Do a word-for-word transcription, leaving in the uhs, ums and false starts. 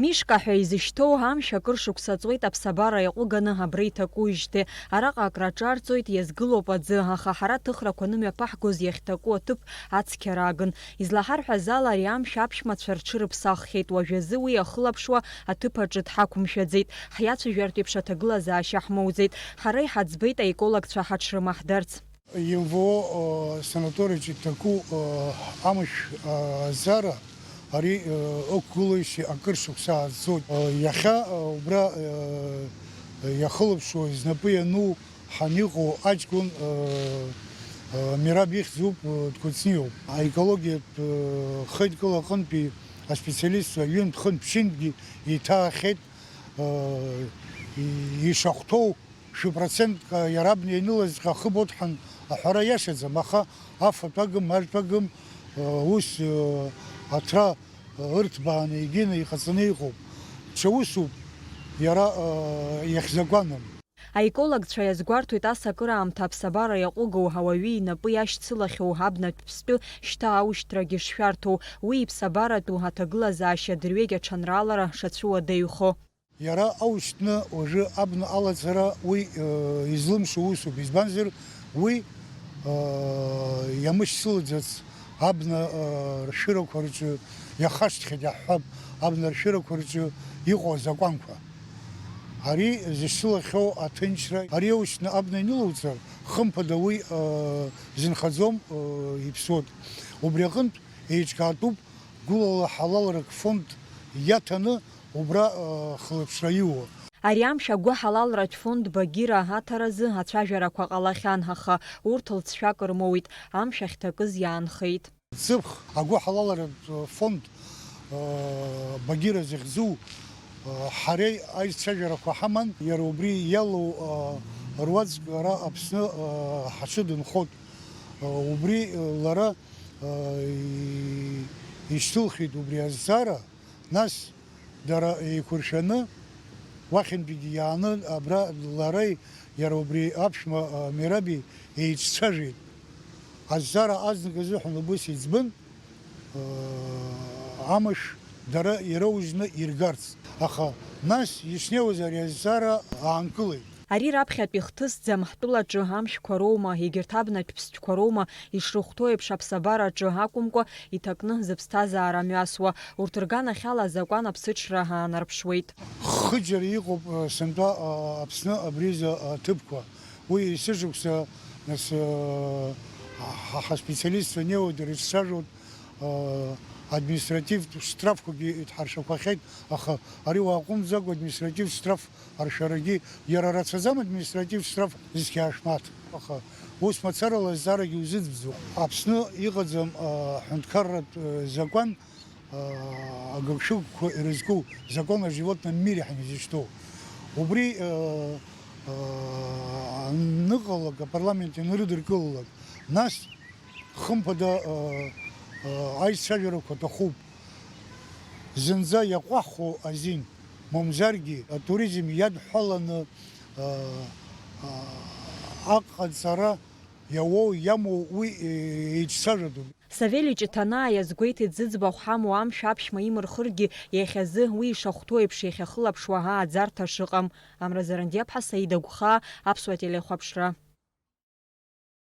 Мишка ҳәа изышьҭоу амшә акыр шықәса ҵуеит аԥсабара иаҟәыганы абра иҭакуижьҭеи. Араҟа акраҿарҵоит, иазгылоуп аӡы, аха ҳара ҭыхрақәа анымҩаԥаҳгоз иахьҭаку аҭыԥ ацқьара агын. Излаҳарҳәаз ала, ари амшә аԥшәмацәа рҽырыԥсаххьеит, уажәазы уи ахылаԥшуа аҭыԥ аҿы дҳақәымшәаӡеит, ҳиацәажәартә еиԥш аҭагылазаашьа ҳмоуӡеит. Ҳара иҳаӡбеит аекологцәа ҳаҽрымаҳдарц. М В О, э, санаториаҿы иҭаку, э, амшә, э, азара ари, э, ықәгылоижьҭеи акыр шықәса ааӡоит. Э, иахьа, э, убра, э, иахылаԥшуа, знапы иану ҳаниҟоу аҷкәын, э, э, Мераб ихьӡуп, э, дгәыцниоуп. Аекологиатә, э, хеидкыла аҟынтәи аспециалистцәа ҩынтә-хынтә ԥшьынтәгьы иҭаахьеит, э, и-, ишахәҭоу шәи процентк иара абна ианылазҵәҟьа ахы боҭҳан аҳәара иашаӡам, аха афатә агым, ажәтә агым, э, ус, э, аҭра, э, ырҭбааны егьины иҟаҵаны иҟоуп. Ҽа усуп иара, э, иахьзакәаным. Аекологцәа иазгәарҭоит ас акыраамҭа аԥсабара иаҟәыгоу, ауаҩы инапы иашьцылахьоу абнатә ԥстәы шьҭа аушьҭрагьы шшәарҭоу, уи иԥсабаратәу аҭагылазаашьа адырҩегь аҽанраалара шацәуадаҩхо. Иара аушьҭны уажәы абна алацара уи, э, излымшо усуп, избанзар уи, э, иамышьцылаӡац абна, э, ршәырақәа рҿы иахашҭхьеит, иаҳҳәап, абна ршәырақәа рҿы иҟоу азакәанқәа. Ари зышьцылахьоу аҭынчра, ари аушьҭны абна инылауҵар, хымԥада уи, э, зынхаӡом, э, иԥсуеит. Убри аҟынтә еиҿкаатәуп гәылала ҳалалрак фонд иаҭаны убра, э, хылаԥшра иуа. Ари амшә агәыҳалалратә фонд Багира аҭаразы ацәажәарақәа ҟалахьан, аха урҭ лҵшәак рмоуит, амшә ахьҭакыз иаанхеит. Ҵыԥх агәыҳалалратә фонд, э, Багира захьӡу, э, ҳареи аицәажәарақәа ҳаман, иара убри иалоу, э, руаӡәк ара Аԥсны, э, ҳаҽы дынхоит. Э, убри, э, лара, э, и-, ишьҭылхит убри азҵаара, нас дара еиқәыршәаны, уахьынтәигьы иааны абра лареи иара убри аԥшәма, а, Мераби еицәцәажәеит. Азҵаара азнык азыҳәан убыс иӡбын, а, амш дара ироужьны иргарц. Аха нас ишнеиуаз ари азҵаара аанкылеит. Ари раԥхьатәи хҭысӡам, ҳтәылаҿы амшәқәа роума, егьырҭ абнатә ԥстәқәа роума, ишрыхәҭоу еиԥш аԥсабараҿы акәымкәа, иҭакны зыԥсҭазаара мҩасуа, урҭ рганахьала азакәан аԥсыҽра аанарԥшуеит. Хыџьара иҟоуп, э, сынтәа, а, Аԥсны абриза аҭыԥқәа. Уи есышықәса, нас, э, ҳа, ҳаспециалистцәа неиуа дара ицәажәоит, э, административтә штрафқәагьы иҭҳаршьақәахьеит, аха ари уааҟәымҵӡакәа административтә штраф аршәарагьы иара рацәаӡам, административтә штраф зқьи ашәмаҭ. Аха ус мацарала азҵаарагьы узыӡбӡом. Аԥсны иҟаӡам, а, ҳәынҭқарратә, а, закәан, а, агыгшәыгқәа ирызку закон о животном мире ҳәа изышьҭоу. Убри, а, а, аныҟалалак, апарламент ианрыдыркылалак, нас хымԥада, а, а, аицәажәарақәа аҭахуп. Зынӡа иаҟәаҳхо азин, мамзаргьы атуризм иадҳәаланы, а, а, аҟаҵара иауоу, иамоу уи, е-, еицәажәатәуп. Савелий Ҷыҭанаа иазгәеиҭеит зыӡбахә ҳамоу амшә аԥшәма имырхыргьы, иахьазы уи ишахәҭоу еиԥш иахьахылаԥшуа ааӡарҭа шыҟам. Амра Зарандиаԥҳа, Саида Гәхаа, Аԥсуа телехәаԥшра.